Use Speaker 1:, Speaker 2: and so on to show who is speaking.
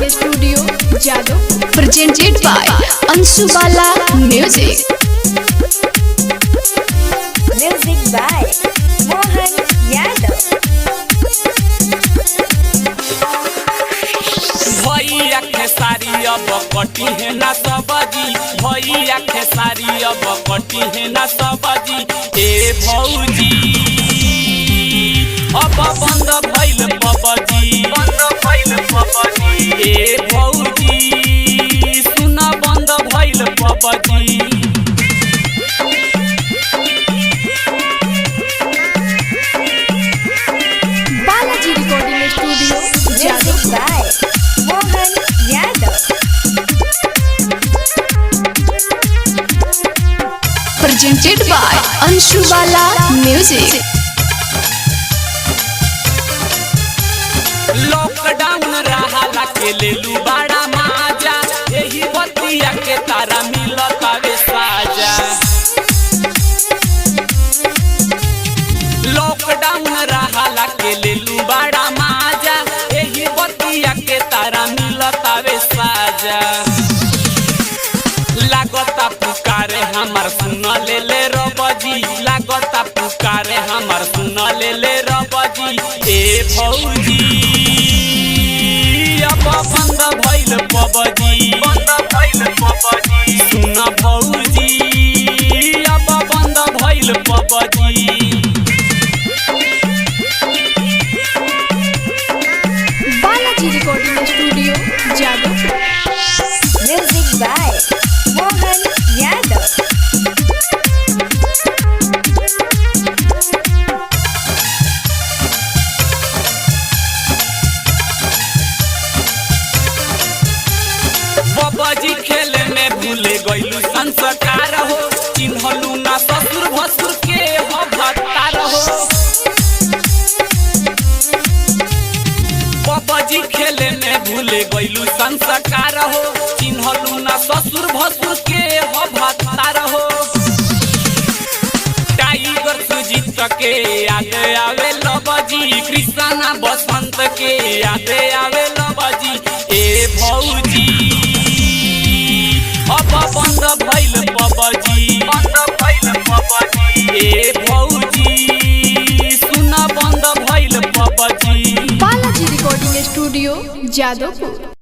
Speaker 1: Recording Studio, Jadavpur.
Speaker 2: Presented by Anshubala Music.
Speaker 3: Music by Mohan Yadav.
Speaker 4: भैया खेसारी अब कटी है ना सब्जी, भैया खेसारी अब कटी है ना सब्जी। ए भौजी अब बंद भइल पबजी, बंद भइल पबजी। ए भौजी सुन बंद भइल PUBG.
Speaker 1: Balaji Recording Studio,
Speaker 3: Music
Speaker 1: Jadavpur.
Speaker 3: by Mohan Yadav.
Speaker 2: Presented by Anshubala Music.
Speaker 4: Lockdown रहाला के लेलू बड़ा माजा, एही बतिया के तारा मिलतावे साजा। लॉकडाउन रहाला के लेलू बड़ा माजा, एही बतिया के तारा मिलतावे साजा। लागता पुकारे हमार सुन ले ले रबजी, लागता पुकारे हमार सुन ले ले रबजी। ए भौजी अब बंद भइल पबजी, बंद भइल पबजी। सुन भौजी अब बंद भइल PUBG.
Speaker 1: Balaji Recording Studio, Jadavpur.
Speaker 3: Music by Mohan Yadav.
Speaker 4: PUBG खेले में भूल गइलू संस्कार हो, चिन्हलू ना ससुर भसुर के हो भत्तार हो। पबजी खेले में भूल गइलू संस्कार हो, चिन्हलू ना ससुर भसुर के हो भत्तार हो। टाइगर सुजीत के याद आवे लबजी, कृष्णा बसंत के याद आवे लबजी। ए भौजी अब बंद भइल पबजी, बंद भइल पबजी। ए भौजी सुन बंद भइल PUBG.
Speaker 1: Balaji Recording Studio, Jadavpur.